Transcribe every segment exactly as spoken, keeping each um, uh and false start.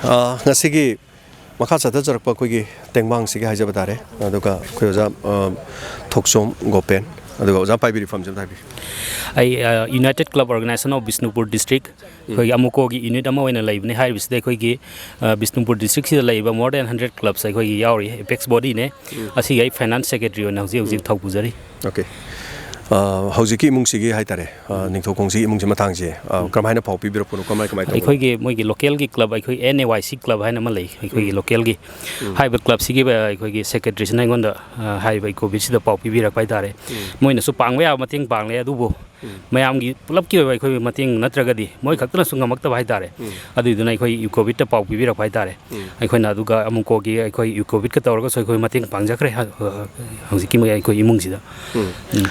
ꯑ, ꯉꯁꯤꯒꯤ ꯃꯈꯥ ꯆꯠꯊꯖꯔꯛꯄ ꯑꯩꯈꯣꯏꯒꯤ ꯇꯦꯡꯕꯥꯡꯁꯤꯒꯤ ꯍꯥꯏꯖꯕ ꯇꯥꯔꯦ꯫ ꯑꯗꯨꯒ ꯑꯩꯈꯣꯏ ꯑꯣꯖꯥ, ꯑ, ꯊꯣꯛꯆꯣꯝ ꯒꯣꯄꯦꯟ, ꯑꯗꯨꯒ ꯑꯣꯖꯥ ꯄꯥꯏꯕꯤꯔꯤꯕ ꯐꯝꯁꯦ ꯑꯝꯇ ꯍꯥꯏꯕꯤꯌꯨ꯫ ꯑꯩ, ꯑ, United Club Organisation of Bishnupur District, ꯑꯩꯈꯣꯏꯒꯤ ꯑꯃꯨꯀꯣꯒꯤ unit ꯑꯃ ꯑꯣꯏꯅ ꯂꯩꯕꯅꯤ꯫ ꯍꯥꯏꯔꯤꯕꯁꯤꯗ ꯑꯩꯈꯣꯏꯒꯤ, ꯑ, ꯕꯤꯁꯅꯨꯄꯨꯔ districtꯁꯤꯗ ꯂꯩꯕ more than hundred clubs ꯑꯩꯈꯣꯏꯒꯤ ꯌꯥꯎꯔꯤ, apex bodyꯅꯦ꯫ ꯑꯁꯤꯒꯤ ꯑꯩ finance secretary ꯑꯣꯏꯅ ꯍꯧꯖꯤꯛ ꯍꯧꯖꯤꯛ ꯊꯧꯄꯨꯖꯔꯤ꯫ ꯑꯣꯀꯦ꯫ ꯑ, ꯍꯧꯖꯤꯛꯀꯤ ꯏꯃꯨꯡꯁꯤꯒꯤ ꯍꯥꯏꯇꯥꯔꯦ, ꯑ, ꯅꯤꯡꯊꯧꯈꯣꯡꯁꯤꯒꯤ ꯏꯃꯨꯡꯁꯤ ꯃꯇꯥꯡꯁꯦ, ꯑ, ꯀꯔꯝꯍꯥꯏꯅ ꯄꯥꯎ ꯄꯤꯕꯤꯔꯛꯄꯅꯣ, ꯀꯃꯥꯏ, ꯀꯃꯥꯏ ꯇꯧꯕꯅꯣ? ꯑꯩꯈꯣꯏꯒꯤ ꯃꯣꯏꯒꯤ localꯒꯤ club, ꯑꯩꯈꯣꯏ N A Y C club ꯍꯥꯏꯅ ꯑꯃ ꯂꯩ ꯑꯩꯈꯣꯏꯒꯤ localꯒꯤ꯫ ꯍꯥꯏꯔꯤꯕ clubꯁꯤꯒꯤ, ꯑ, ꯑꯩꯈꯣꯏꯒꯤ secretaryꯁꯤꯅ ꯑꯩꯉꯣꯟꯗ, ꯑ, ꯍꯥꯏꯔꯤꯕ ꯏꯀꯣꯕꯤꯠꯁꯤꯗ ꯄꯥꯎ ꯄꯤꯕꯤꯔꯛꯄ ꯍꯥꯏꯇꯥꯔꯦ꯫ ꯃꯣꯏꯅꯁꯨ ꯄꯥꯡꯕ ꯌꯥꯕ ꯃꯇꯦꯡ ꯄꯥꯡꯂꯦ, ꯑꯗꯨꯕꯨ ꯃꯌꯥꯝꯒꯤ ꯄꯨꯂꯞꯀꯤ ꯑꯣꯏꯕ ꯑꯩꯈꯣꯏ ꯃꯇꯦꯡ ꯅꯠꯇ꯭ꯔꯒꯗꯤ ꯃꯣꯏ ꯈꯛꯇꯅꯁꯨ ꯉꯝꯃꯛꯇꯕ ꯍꯥꯏꯇꯥꯔꯦ꯫ ꯑꯗꯨꯏꯗꯨꯅ ꯑꯩꯈꯣꯏ ꯏꯀꯣꯕꯤꯠꯇ ꯄꯥꯎ ꯄꯤꯕꯤꯔꯛꯄ ꯍꯥꯏꯇꯥꯔꯦ꯫ ꯑꯩꯈꯣꯏꯅ ꯑꯗꯨꯒ ꯑꯃꯨꯀꯣꯒꯤ ꯑꯩꯈꯣꯏ ꯏꯀꯣꯕꯤꯠꯀ ꯇꯧꯔꯒꯁꯨ ꯑꯩꯈꯣꯏ ꯃꯇꯦꯡ ꯄꯥꯡꯖꯈ꯭ꯔꯦ꯫ ꯍ-, ꯍ-, ꯍꯧꯖꯤꯛꯀꯤ ꯑꯩꯈꯣꯏ ꯏꯃꯨꯡꯁꯤꯗ꯫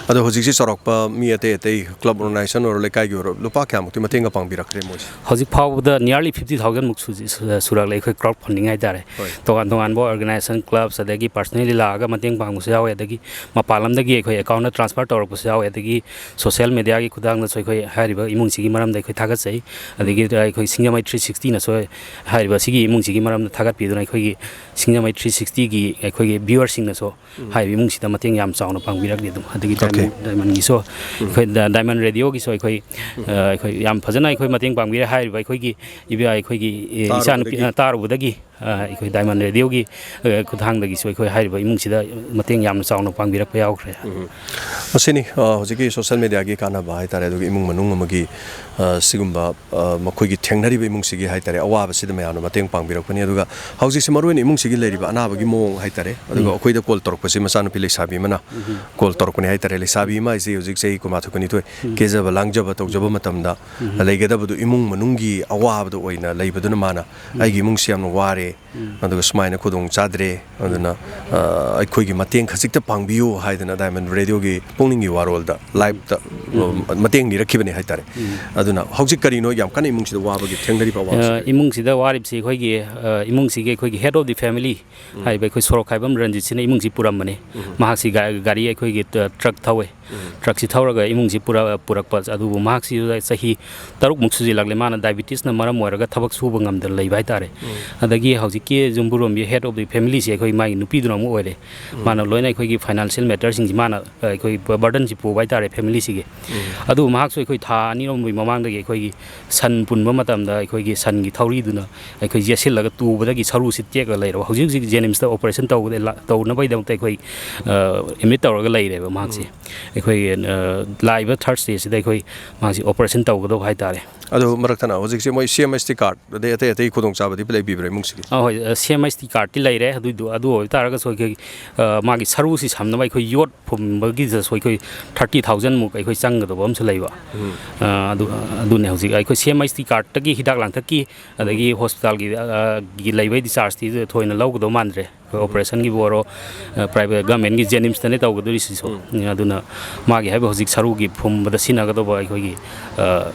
ꯑꯗꯣ ꯍꯧꯖꯤꯛꯁꯤ ꯆꯥꯎꯔꯥꯛꯄ ꯃꯤ ꯑꯇꯩ ꯑꯇꯩ club organisation ꯑꯣꯏꯔꯣ, ꯂꯩꯀꯥꯏꯒꯤ ꯑꯣꯏꯔꯣ, ꯂꯨꯄꯥ ꯀꯌꯥꯃꯨꯛꯇꯤ ꯃꯇꯦꯡꯒ ꯄꯥꯡꯕꯤꯔꯛꯈ꯭ꯔꯦ ꯃꯣꯏꯁꯦ? ꯍꯧꯖꯤꯛ ꯐꯥꯎꯕꯗ nearly fifty thousand ꯃꯨꯛ ꯁꯨꯖꯤ-, ꯁꯨ-, ꯁꯨꯔꯛꯂꯦ ꯑꯩꯈꯣꯏ crowd funding ꯍꯥꯏꯇꯥꯔꯦ꯫ ꯍꯣꯏ꯫ ꯇꯣꯉꯥꯟ ꯇꯣꯉꯥꯟꯕ organisation, clubs, ꯑꯗꯒꯤ personally ꯂꯥꯛꯑꯒ ꯃꯇꯦꯡ ꯄꯥꯡꯕꯁꯨ ꯌꯥꯎꯋꯦ, ꯑꯗꯒꯤ ꯃꯄꯥꯟ ꯂꯝꯗꯒꯤ ꯑꯩꯈꯣꯏ accountꯇ transfer ꯇꯧꯔꯛꯄꯁꯨ ꯌꯥꯎꯋꯦ, ꯑꯗꯒꯤ social mediaꯒꯤ ꯈꯨꯠꯊꯥꯡꯗꯁꯨ ꯑꯩꯈꯣꯏ ꯍꯥꯏꯔꯤꯕ ꯏꯃꯨꯡꯁꯤꯒꯤ ꯃꯔꯝꯗ ꯑꯩꯈꯣꯏ ꯊꯥꯒꯠꯆꯩ꯫ ꯑꯗꯒꯤ ꯑꯩꯈꯣꯏ ꯁꯤꯡꯖꯃꯩ three sixtyꯅꯁꯨ ꯍꯥꯏꯔꯤꯕ ꯁꯤꯒꯤ ꯏꯃꯨꯡꯁꯤꯒꯤ ꯃꯔꯝꯗ ꯊꯥꯒꯠꯄꯤꯗꯨꯅ ꯑꯩꯈꯣꯏꯒꯤ ꯁꯤꯡꯖꯃꯩ three sixtyꯒꯤ ꯑꯩꯈꯣꯏꯒꯤ viewerꯁꯤꯡꯅꯁꯨ ꯍꯥꯏꯔꯤꯕ ꯏꯃꯨꯡꯁꯤꯗ ꯃꯇꯦꯡ ꯌꯥꯝ ꯆꯥꯎꯅ ꯄꯥꯡꯕꯤꯔꯛꯂꯤ꯫ ꯑꯗꯨꯝ ꯑꯗꯒꯤ ꯑꯣꯀꯦ꯫ Diamond, Diamondꯒꯤꯁꯨ, ꯑꯩꯈꯣꯏ ꯗ-, Diamond Radioꯒꯤꯁꯨ ꯑꯩꯈꯣꯏ, ꯑ, ꯑꯩꯈꯣꯏ ꯌꯥꯝ ꯐꯖꯅ ꯑꯩꯈꯣꯏ ꯃꯇꯦꯡ ꯄꯥꯡꯕꯤꯔꯦ꯫ ꯍꯥꯏꯔꯤꯕ ꯑꯩꯈꯣꯏꯒꯤ ꯏꯕ-, ꯑꯩꯈꯣꯏꯒꯤ, ꯑ, ꯏꯆꯥꯅꯨꯄꯤ, ꯇꯥꯔꯨꯕꯗꯒꯤ꯫ ꯑ, ꯇꯥꯔꯨꯕꯗꯒꯤ, ꯑ, ꯑꯩꯈꯣꯏ Diamond Radioꯒꯤ, ꯑ, ꯈꯨꯠꯊꯥꯡꯗꯒꯤꯁꯨ ꯑꯩꯈꯣꯏ ꯍꯥꯏꯔꯤꯕ ꯏꯃꯨꯡꯁꯤꯗ ꯃꯇꯦꯡ ꯌꯥꯝꯅ ꯆꯥꯎꯅ ꯄꯥꯡꯕꯤꯔꯛꯄ ꯌꯥꯎꯈ꯭ꯔꯦ꯫ ꯎꯝ꯫ ꯃꯁꯤꯅꯤ, ꯑ, ꯍꯧꯖꯤꯛꯀꯤ social mediaꯒꯤ ꯀꯥꯟꯅꯕ ꯍꯥꯏꯇꯥꯔꯦ, ꯑꯗꯨꯒ ꯏꯃꯨꯡ ꯃꯅꯨꯡ ꯑꯃꯒꯤ, ꯑ, ꯁꯤꯒꯨꯝꯕ, ꯑ, ꯃꯈꯣꯏꯒꯤ ꯊꯦꯡꯅꯔꯤꯕ ꯏꯃꯨꯡꯁꯤꯒꯤ ꯍꯥꯏꯇꯥꯔꯦ, ꯑꯋꯥꯕꯁꯤꯗ ꯃꯌꯥꯝꯅ ꯃꯇꯦꯡ ꯄꯥꯡꯕꯤꯔꯛꯄꯅꯤ꯫ ꯑꯗꯨꯒ ꯍꯧꯖꯤꯛꯁꯤ ꯃꯔꯨꯑꯣꯏꯅ ꯏꯃꯨꯡꯁꯤꯒꯤ ꯂꯩꯔꯤꯕ ꯑꯅꯥꯕꯒꯤ ꯃꯑꯣꯡ ꯍꯥꯏꯇꯥꯔꯦ, ꯑꯗꯨꯒ ꯎꯝ꯫ ꯑꯩꯈꯣꯏꯗ call ꯇꯧꯔꯛꯄꯁꯤ ꯃꯆꯥꯅꯨꯄꯤ ꯂꯩꯁꯥꯕꯤ ꯑꯃꯅ ꯎꯝ꯫ Call ꯇꯧꯔꯛꯄꯅꯤ ꯍꯥꯏꯇꯥꯔꯦ꯫ ꯂꯩꯁꯥꯕꯤ ꯑꯃ ꯍꯥꯏꯁꯤ ꯍꯧꯖꯤꯛ ꯆꯍꯤ ꯀꯨꯟꯃꯥꯊꯣꯏ, ꯀꯨꯟꯅꯤꯊꯣꯏ ꯎꯝ꯫ ꯀꯦꯖꯕ ꯂꯥꯡꯖꯕ ꯇꯧꯖꯕ ꯃꯇꯝꯗ ꯎꯝ꯫ ꯂꯩꯒꯗꯕꯗꯨ ꯏꯃꯨꯡ ꯃꯅꯨꯡꯒꯤ ꯑꯋꯥꯕꯗ ꯑꯣꯏꯅ ꯂꯩꯕꯗꯨꯅ ꯃꯥꯅ ꯎꯝ꯫ "ꯑꯩꯒꯤ ꯏꯃꯨꯡꯁꯤ ꯌꯥꯝꯅ ꯋꯥꯔꯦ, ꯑꯗꯨꯒ ꯁꯨꯃꯥꯏꯅ ꯈꯨꯗꯣꯡ ꯆꯥꯗ꯭ꯔꯦ, ꯑꯗꯨꯅ ꯑ, ꯑꯩꯈꯣꯏꯒꯤ ꯃꯇꯦꯡ ꯈꯖꯤꯛꯇ ꯄꯥꯡꯕꯤꯌꯨ ꯍꯥꯏꯗꯅ ꯗꯥꯏꯃꯟ ꯔꯦꯗꯤꯑꯣꯒꯤ ꯄꯨꯛꯅꯤꯡꯒꯤ ꯋꯥꯔꯣꯜꯗ ꯂꯥꯏꯞꯇ ꯃꯇꯦꯡ ꯅꯤꯔꯛꯈꯤꯕꯅꯦ ꯍꯥꯏꯇꯥꯔꯦ꯫ ꯑꯗꯨꯅ ꯍꯧꯖꯤꯛ ꯀꯔꯤꯅꯣ ꯌꯥꯝ ꯀꯟꯅ ꯏꯃꯨꯡꯁꯤꯗ ꯋꯥꯕꯒꯤ ꯊꯦꯡꯅꯔꯤꯕ ꯑꯋꯥꯕꯁꯤ? ꯑ, ꯏꯃꯨꯡꯁꯤꯗ ꯋꯥꯔꯤꯕꯁꯤ ꯑꯩꯈꯣꯏꯒꯤ, ꯑ, ꯏꯃꯨꯡꯁꯤꯒꯤ ꯑꯩꯈꯣꯏꯒꯤ head of the family ꯍꯥꯏꯔꯤꯕ ꯑꯩꯈꯣꯏ ꯁꯣꯔꯣꯛꯈꯥꯏꯕꯝ ꯔꯟꯖꯤꯠꯁꯤꯅ ꯏꯃꯨꯡꯁꯤ ꯄꯨꯔꯝꯕꯅꯤ꯫ ꯃꯍꯥꯛꯁꯤ ꯒꯥ-, ꯒꯥꯔꯤ ꯑꯩꯈꯣꯏꯒꯤ ꯇ-, ꯇ꯭ꯔꯛ ꯊꯧꯋꯦ꯫ ꯇ꯭ꯔꯛꯁꯤ ꯊꯧꯔꯒ ꯏꯃꯨꯡꯁꯤ ꯄꯨꯔ-, ꯄꯨꯔꯛꯄ, ꯑꯗꯨꯕꯨ ꯃꯍꯥꯛꯁꯤ ꯆꯍꯤ ꯇꯔꯨꯛꯃꯨꯛ ꯁꯨꯖꯤꯜꯂꯛꯂꯦ꯫ ꯃꯥꯅ ꯗꯥꯏꯕꯤꯇꯤꯁꯅ ꯃꯔꯝ ꯑꯣꯏꯔꯒ ꯊꯕꯛ ꯁꯨꯕ ꯉꯝꯗꯅ ꯂꯩꯕ ꯍꯥꯏꯇꯥꯔꯦ꯫ ꯑꯗꯒꯤ ꯍꯧꯖꯤꯛꯀꯤ ꯌꯨꯝꯕꯨꯔꯣꯝꯒꯤ head of the familyꯁꯤ ꯑꯩꯈꯣꯏ ꯃꯥꯒꯤ ꯅꯨꯄꯤꯗꯨꯅ ꯑꯃꯨꯛ ꯑꯣꯏꯔꯦ꯫ ꯃꯥꯅ ꯂꯣꯏꯅ ꯑꯩꯈꯣꯏꯒꯤ financial matterꯁꯤꯡꯁꯤ ꯃꯥꯅ, ꯑ, ꯑꯩꯈꯣꯏ ꯕ-, burdenꯁꯤ ꯄꯨꯕ ꯍꯥꯏꯇꯥꯔꯦ familyꯁꯤꯒꯤ꯫ ꯑꯗꯨꯕꯨ ꯃꯍꯥꯛꯁꯨ ꯑꯩꯈꯣꯏ ꯊꯥ ꯑꯅꯤꯔꯣꯝꯒꯤ ꯃꯃꯥꯡꯗꯒꯤ ꯑꯩꯈꯣꯏꯒꯤ ꯁꯟ ꯄꯨꯟꯕ ꯃꯇꯝꯗ ꯑꯩꯈꯣꯏꯒꯤ ꯁꯟꯒꯤ ꯊꯧꯔꯤꯗꯨꯅ ꯑꯩꯈꯣꯏ ꯌꯦꯠꯁꯤꯜꯂꯒ ꯇꯨꯕꯗꯒꯤ ꯁꯔꯨꯁꯤ ꯇꯦꯛꯂꯒ ꯂꯩꯔꯕ꯫ ꯍꯧꯖꯤꯛ ꯍꯧꯖꯤꯛ ꯖꯦꯅꯤꯝꯁꯇ operation ꯇꯧꯕꯗ ꯂꯥ-, ꯇꯧꯅꯕꯒꯤꯗꯃꯛꯇ ꯑꯩꯈꯣꯏ, ꯑ, admit ꯇꯧꯔꯒ ꯂꯩꯔꯦꯕ ꯃꯍꯥꯛꯁꯦ꯫ ꯑꯩꯈꯣꯏ, ꯑ, ꯂꯥꯛꯏꯕ Thursdayꯁꯤꯗ ꯑꯩꯈꯣꯏ ꯃꯍꯥꯛꯁꯤ operation ꯇꯧꯒꯗꯧꯕ ꯍꯥꯏꯇꯥꯔꯦ꯫ ꯑꯗꯨ ꯃꯔꯛ ꯊꯠꯅ ꯍꯧꯖꯤꯛꯁꯦ ꯃꯣꯏ C M S T card ꯑꯗꯩ ꯑꯇꯩ ꯑꯇꯩ ꯈꯨꯗꯣꯡꯆꯥꯕꯗꯤ ꯂꯩꯕꯤꯕ꯭ꯔꯥ ꯏꯃꯨꯡꯁꯤꯒꯤ? ꯑ, ꯍꯣꯏ, ꯑ, C M S T cardꯇꯤ ꯂꯩꯔꯦ꯫ ꯑꯗꯨꯏꯗꯨ, ꯑꯗꯨ ꯑꯣꯏꯕ ꯇꯥꯔꯒꯁꯨ ꯑꯩꯈꯣꯏ, ꯑ, ꯃꯥꯒꯤ ꯁꯔꯨꯁꯤ ꯁꯝꯅꯕ ꯑꯩꯈꯣꯏ ꯌꯣꯠ ꯐꯨꯝꯕꯒꯤꯗꯁꯨ ꯑꯩꯈꯣꯏ thirty thousand ꯃꯨꯛ ꯑꯩꯈꯣꯏ ꯆꯪꯒꯗꯧꯕ ꯑꯃꯁꯨ ꯂꯩꯕ꯫ ꯑ, ꯑꯗꯨ, ꯑꯗꯨꯅꯦ ꯍꯧꯖꯤꯛ ꯑꯩꯈꯣꯏ C M S T cardꯇꯒꯤ ꯍꯤꯗꯥꯛ ꯂꯥꯡꯊꯛꯀꯤ ꯑꯗꯒꯤ hospitalꯒꯤ, ꯑ, ꯒꯤ ꯂꯩꯕꯒꯤ dischargeꯇꯤ ꯊꯣꯏꯅ ꯂꯧꯒꯗꯧ ꯃꯥꯟꯗ꯭ꯔꯦ꯫ ꯑꯩꯈꯣꯏ operationꯒꯤꯕꯨ ꯑꯣꯏꯔꯣ, ꯑ, private governmentꯀꯤ ꯖꯦꯅꯤꯝꯁꯇꯅꯦ ꯇꯧꯒꯗꯣꯔꯤꯁꯤꯁꯨ꯫ ꯑꯗꯨꯅ ꯃꯥꯒꯤ ꯍꯥꯏꯕ ꯍꯧꯖꯤꯛ ꯁꯔꯨꯒꯤ ꯐꯨꯝꯕꯗ ꯁꯤꯖꯤꯟꯅꯒꯗꯧꯕ ꯑꯩꯈꯣꯏꯒꯤ, ꯑ,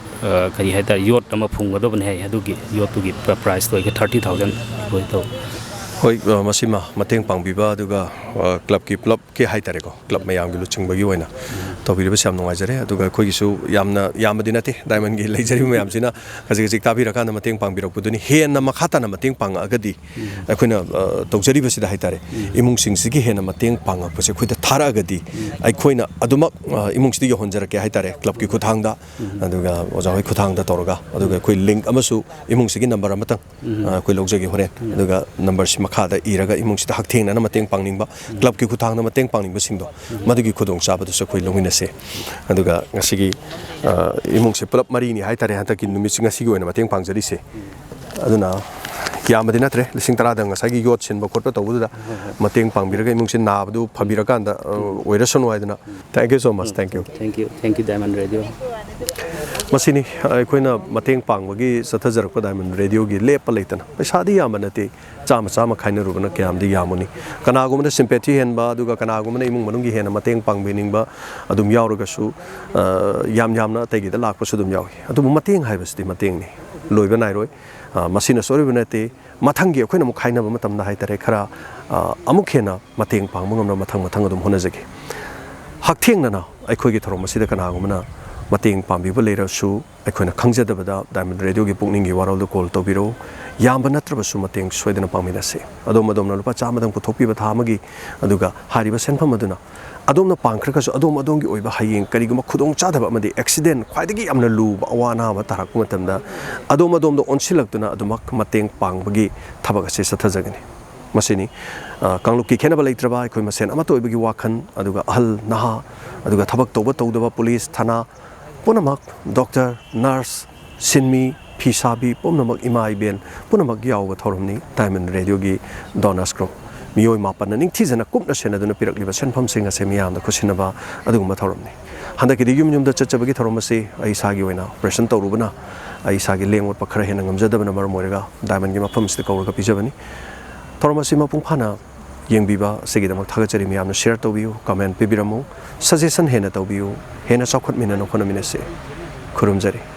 ꯑ, ꯀꯔꯤ ꯍꯥꯏꯇꯥꯔꯦ, ꯌꯣꯠ ꯑꯃ ꯐꯨꯝꯒꯗꯕꯅꯦ ꯍꯥꯏ꯫ ꯑꯗꯨꯒꯤ ꯌꯣꯠꯇꯨꯒꯤ ꯄ-, priceꯇꯣ ꯑꯩꯈꯣꯏ thirty thousand ꯑꯩꯈꯣꯏ ꯇꯧ꯫ ꯍꯣꯏ, ꯑ, ꯃꯁꯤꯃ ꯃꯇꯦꯡ ꯄꯥꯡꯕꯤꯕ, ꯑꯗꯨꯒ, ꯑ, clubꯀꯤ ꯄꯨꯂꯞꯀꯤ ꯍꯥꯏꯇꯥꯔꯦꯀꯣ, club ꯃꯌꯥꯝꯒꯤ ꯂꯨꯆꯤꯡꯕꯒꯤ ꯑꯣꯏꯅ ꯇꯧꯕꯤꯔꯤꯕꯁꯤ ꯌꯥꯝ ꯅꯨꯡꯉꯥꯏꯖꯔꯦ꯫ ꯑꯗꯨꯒ ꯑꯩꯈꯣꯏꯒꯤꯁꯨ ꯌꯥꯝꯅ ꯌꯥꯝꯕꯗꯤ ꯅꯠꯇꯦ, diamondꯒꯤ ꯂꯩꯖꯔꯤꯕ ꯃꯌꯥꯝꯁꯤꯅ ꯈꯖꯤꯛ ꯈꯖꯤꯛ ꯇꯥꯕꯤꯔꯀꯥꯟꯗ ꯃꯇꯦꯡ ꯄꯥꯡꯕꯤꯔꯛꯄꯗꯨꯅꯤ꯫ ꯍꯦꯟꯅ ꯃꯈꯥ ꯇꯥꯅ ꯃꯇꯦꯡ ꯄꯥꯡꯉꯛꯑꯒꯗꯤ ꯑꯩꯈꯣꯏꯅ, ꯑ, ꯇꯧꯖꯔꯤꯕꯁꯤꯗ ꯍꯥꯏꯇꯥꯔꯦ, ꯏꯃꯨꯡꯁꯤꯡꯁꯤꯒꯤ ꯍꯦꯟꯅ ꯃꯇꯦꯡ ꯄꯥꯡꯉꯛꯄꯁꯦ ꯑꯩꯈꯣꯏꯗ ꯊꯥꯔꯛꯑꯒꯗꯤ ꯑꯩꯈꯣꯏꯅ ꯑꯗꯨꯃꯛ, ꯑ, ꯏꯃꯨꯡꯁꯤꯗ ꯌꯧꯍꯟꯖꯔꯛꯀꯦ ꯍꯥꯏꯇꯥꯔꯦ, clubꯀꯤ ꯈꯨꯠꯊꯥꯡꯗ, ꯑꯗꯨꯒ ꯑꯣꯖꯥ ꯍꯣꯏ ꯈꯨꯠꯊꯥꯡꯗ ꯇꯧꯔꯒ, ꯑꯗꯨꯒ ꯑꯩꯈꯣꯏ link ꯑꯃꯁꯨ ꯏꯃꯨꯡꯁꯤꯒꯤ number ꯑꯃꯇꯪ, ꯑ, ꯑꯩꯈꯣꯏ ꯂꯧꯖꯒꯦ ꯍꯣꯔꯦꯟ, ꯑꯗꯨꯒ numberꯁꯤ ꯃꯈꯥꯗ ꯏꯔꯒ ꯏꯃꯨꯡꯁꯤꯗ ꯍꯛꯊꯦꯡꯅꯅ ꯃꯇꯦꯡ ꯄꯥꯡꯅꯤꯡꯕ, clubꯀꯤ ꯈꯨꯠꯊꯥꯡꯗ ꯃꯇꯦꯡ ꯄꯥꯡꯅꯤꯡꯕꯁꯤꯡꯗꯣ ꯃꯗꯨꯒꯤ ꯈꯨꯗꯣꯡꯆꯥꯕꯗꯨꯁꯨ ꯑꯩꯈꯣꯏ ꯂꯧꯃꯤꯟꯅꯁꯦ꯫ ꯑꯗꯨꯒ ꯉꯁꯤꯒꯤ, ꯑ, ꯏꯃꯨꯡꯁꯦ ꯄꯨꯂꯞ ꯃꯔꯤꯅꯤ ꯍꯥꯏꯇꯥꯔꯦ ꯍꯟꯗꯛꯀꯤ ꯅꯨꯃꯤꯠꯁꯤ, ꯉꯁꯤꯒꯤ ꯑꯣꯏꯅ ꯃꯇꯦꯡ ꯄꯥꯡꯖꯔꯤꯁꯦ꯫ ꯑꯗꯨꯅ ꯌꯥꯝꯕꯗꯤ ꯅꯠꯇ꯭ꯔꯦ, ꯂꯤꯁꯤꯡ ꯇꯔꯥꯗ ꯉꯁꯥꯏꯒꯤ ꯌꯣꯠ ꯁꯤꯟꯕ ꯈꯣꯠꯄ ꯇꯧꯕꯗꯨꯗ ꯃꯇꯦꯡ ꯄꯥꯡꯕꯤꯔꯒ ꯏꯃꯨꯡꯁꯤ ꯅꯥꯕꯗꯨ ꯐꯕꯤꯔꯀꯥꯟꯗ, ꯑ, ꯑꯣꯏꯔꯁꯅꯨ ꯍꯥꯏꯗꯅ꯫ Thank you so much. Thank you. Thank you, thank you, Diamond Radio. ꯃꯁꯤꯅꯤ ꯑꯩꯈꯣꯏꯅ ꯃꯇꯦꯡ ꯄꯥꯡꯕꯒꯤ ꯆꯠꯊꯖꯔꯛꯄ ꯗꯥꯏꯃꯟ ꯔꯦꯗꯤꯑꯣꯒꯤ ꯂꯦꯞꯄ ꯂꯩꯇꯅ꯫ ꯄꯩꯁꯥꯗꯤ ꯌꯥꯝꯕ ꯅꯠꯇꯦ, ꯆꯥꯝꯃ ꯆꯥꯝꯃ ꯈꯥꯏꯅꯔꯨꯕꯅ ꯀꯌꯥꯝꯗꯤ ꯌꯥꯝꯃꯨꯅꯤ? ꯀꯅꯥꯒꯨꯝꯕꯅ ꯁꯤꯝꯄꯦꯊꯤ ꯍꯦꯟꯕ, ꯑꯗꯨꯒ ꯀꯅꯥꯒꯨꯝꯕꯅ ꯏꯃꯨꯡ ꯃꯅꯨꯡꯒꯤ ꯍꯦꯟꯅ ꯃꯇꯦꯡ ꯄꯥꯡꯕꯤꯅꯤꯡꯕ ꯑꯗꯨꯝ ꯌꯥꯎꯔꯒꯁꯨ, ꯑ, ꯌꯥꯝ ꯌꯥꯝꯅ ꯑꯇꯩꯒꯤꯗ ꯂꯥꯛꯄꯁꯨ ꯑꯗꯨꯝ ꯌꯥꯎꯏ꯫ ꯑꯗꯨꯕꯨ ꯃꯇꯦꯡ ꯍꯥꯏꯕꯁꯤꯗꯤ ꯃꯇꯦꯡꯅꯤ, ꯂꯣꯏꯕ ꯅꯥꯏꯔꯣꯏ꯫ ꯑ, ꯃꯁꯤꯅꯁꯨ ꯑꯔꯣꯏꯕ ꯅꯠꯇꯦ꯫ ꯃꯊꯪꯒꯤ ꯑꯩꯈꯣꯏꯅ ꯑꯃꯨꯛ ꯈꯥꯏꯅꯕ ꯃꯇꯝꯗ ꯍꯥꯏꯇꯥꯔꯦ, ꯈꯔ, ꯑ, ꯑꯃꯨꯛ ꯍꯦꯟꯅ ꯃꯇꯦꯡ ꯄꯥꯡꯕ ꯉꯝꯅꯕ ꯃꯊꯪ ꯃꯊꯪ ꯑꯗꯨꯝ ꯍꯣꯠꯅꯖꯒꯦ꯫ ꯍꯛꯊꯦꯡꯅꯅ ꯑꯩꯈꯣꯏꯒꯤ ꯊꯧꯔꯝ ꯑꯁꯤꯗ ꯀꯅꯥꯒꯨꯝꯕꯅ ꯃꯇꯦꯡ ꯄꯥꯡꯕꯤꯕ ꯂꯩꯔꯁꯨ, ꯑꯩꯈꯣꯏꯅ ꯈꯪꯖꯗꯕꯗ ꯗꯥꯏꯃꯟ ꯔꯦꯗꯤꯑꯣꯒꯤ ꯄꯨꯛꯅꯤꯡꯒꯤ ꯋꯥꯔꯣꯜꯗ ꯀꯣꯜ ꯇꯧꯕꯤꯔꯛꯎ꯫ ꯌꯥꯝꯕ ꯅꯠꯇ꯭ꯔꯕꯁꯨ ꯃꯇꯦꯡ ꯁꯣꯏꯗꯅ ꯄꯥꯡꯃꯤꯟꯅꯁꯤ꯫ ꯑꯗꯣꯝ ꯑꯗꯣꯝꯅ ꯂꯨꯄꯥ ꯆꯥꯝꯃꯗꯪ ꯄꯨꯊꯣꯛꯄꯤꯕ ꯊꯥ ꯑꯃꯒꯤ, ꯑꯗꯨꯒ ꯍꯥꯏꯔꯤꯕ ꯁꯦꯟꯐꯝ ꯑꯗꯨꯅ ꯑꯗꯣꯝꯅ ꯄꯥꯡꯈ꯭ꯔꯒꯁꯨ, ꯑꯗꯣꯝ ꯑꯗꯣꯝꯒꯤ ꯑꯣꯏꯕ ꯍꯌꯦꯡ ꯀꯔꯤꯒꯨꯝꯕ ꯈꯨꯗꯣꯡꯆꯥꯗꯕ ꯑꯃꯗꯤ ꯑꯦꯛꯁꯤꯗꯦꯟ, ꯈ꯭ꯋꯥꯏꯗꯒꯤ ꯌꯥꯝꯅ ꯂꯨꯕ ꯑꯋꯥ ꯑꯅꯥ ꯑꯃ ꯇꯥꯔꯛꯄ ꯃꯇꯝꯗ, ꯑꯗꯣꯝ ꯑꯗꯣꯝꯗ ꯑꯣꯟꯁꯤꯜꯂꯛꯇꯨꯅ ꯑꯗꯨꯃꯛ ꯃꯇꯦꯡ ꯄꯥꯡꯕꯒꯤ ꯊꯕꯛ ꯑꯁꯤ ꯆꯠꯊꯖꯒꯅꯤ꯫ ꯃꯁꯤꯅꯤ, ꯑ, ꯀꯥꯡꯂꯨꯞꯀꯤ ꯈꯦꯠꯅꯕ ꯂꯩꯇ꯭ꯔꯕ, ꯑꯩꯈꯣꯏ ꯃꯁꯦꯟ ꯑꯃꯠꯇ ꯑꯣꯏꯕꯒꯤ ꯋꯥꯈꯜ, ꯑꯗꯨꯒ ꯑꯍꯜ, ꯅꯍꯥ, ꯑꯗꯨꯒ ꯊꯕꯛ ꯇꯧꯕ ꯇꯧꯗꯕ, ꯄꯨꯂꯤꯁ, ꯊꯅꯥ, ꯄꯨꯝꯅꯃꯛ, ꯗꯣꯛꯇꯔ, ꯅꯔꯁ, ꯁꯤꯟꯃꯤ, ꯐꯤ ꯁꯥꯕꯤ, ꯄꯨꯝꯅꯃꯛ, ꯏꯃꯥ ꯏꯕꯦꯟ ꯄꯨꯝꯅꯃꯛ ꯌꯥꯎꯕ ꯊꯧꯔꯝꯅꯤ ꯗꯥꯏꯃꯟ ꯔꯦꯗꯤꯑꯣꯒꯤ ꯗꯣꯅꯔꯁ ꯒ꯭ꯔꯨꯞ꯫ ꯃꯤꯑꯣꯏ ꯃꯥꯄꯟꯅ ꯅꯤꯡꯊꯤꯖꯅ ꯀꯨꯞꯅ ꯁꯦꯟꯅꯗꯨꯅ ꯄꯤꯔꯛꯂꯤꯕ ꯁꯦꯟꯐꯝꯁꯤꯡ ꯑꯁꯦ ꯃꯤꯌꯥꯝꯗ ꯈꯨꯠꯁꯤꯟꯅꯕ ꯑꯗꯨꯒꯨꯝꯕ ꯊꯧꯔꯝꯅꯤ꯫ ꯍꯟꯗꯛꯀꯤꯗꯤ ꯌꯨꯝ ꯌꯨꯝꯗ ꯆꯠꯆꯕꯒꯤ ꯊꯧꯔꯝ ꯑꯁꯤ ꯑꯩ ꯏꯁꯥꯒꯤ ꯑꯣꯏꯅ ꯑꯣꯄꯔꯦꯁꯟ ꯇꯧꯔꯨꯕꯅ ꯑꯩ ꯏꯁꯥꯒꯤ ꯂꯦꯡ ꯑꯣꯠꯄ ꯈꯔ ꯍꯦꯟꯅ ꯉꯝꯖꯗꯕꯅ ꯃꯔꯝ ꯑꯣꯏꯔꯒ ꯗꯥꯏꯃꯟꯒꯤ ꯃꯐꯝ ꯑꯁꯤꯗ ꯀꯧꯔꯒ ꯄꯤꯖꯕꯅꯤ꯫ ꯊꯧꯔꯝ ꯑꯁꯤ ꯃꯄꯨꯡ ꯐꯥꯅ ꯌꯦꯡꯕꯤꯕ ꯑꯁꯤꯒꯤꯗꯃꯛ ꯊꯥꯒꯠꯆꯔꯤ꯫ ꯃꯌꯥꯝꯅ ꯁꯤꯌꯔ ꯇꯧꯕꯤꯌꯨ, ꯀꯃꯦꯟ ꯄꯤꯕꯤꯔꯝꯃꯨ, ꯁꯖꯦꯁꯟ ꯍꯦꯟꯅ ꯇꯧꯕꯤꯌꯨ, ꯍꯦꯟꯅ ꯆꯥꯎꯈꯠꯃꯤꯟꯅꯅ ꯍꯣꯠꯅꯃꯤꯟꯅꯁꯤ꯫ ꯈꯨꯔꯨꯝꯖꯔꯤ꯫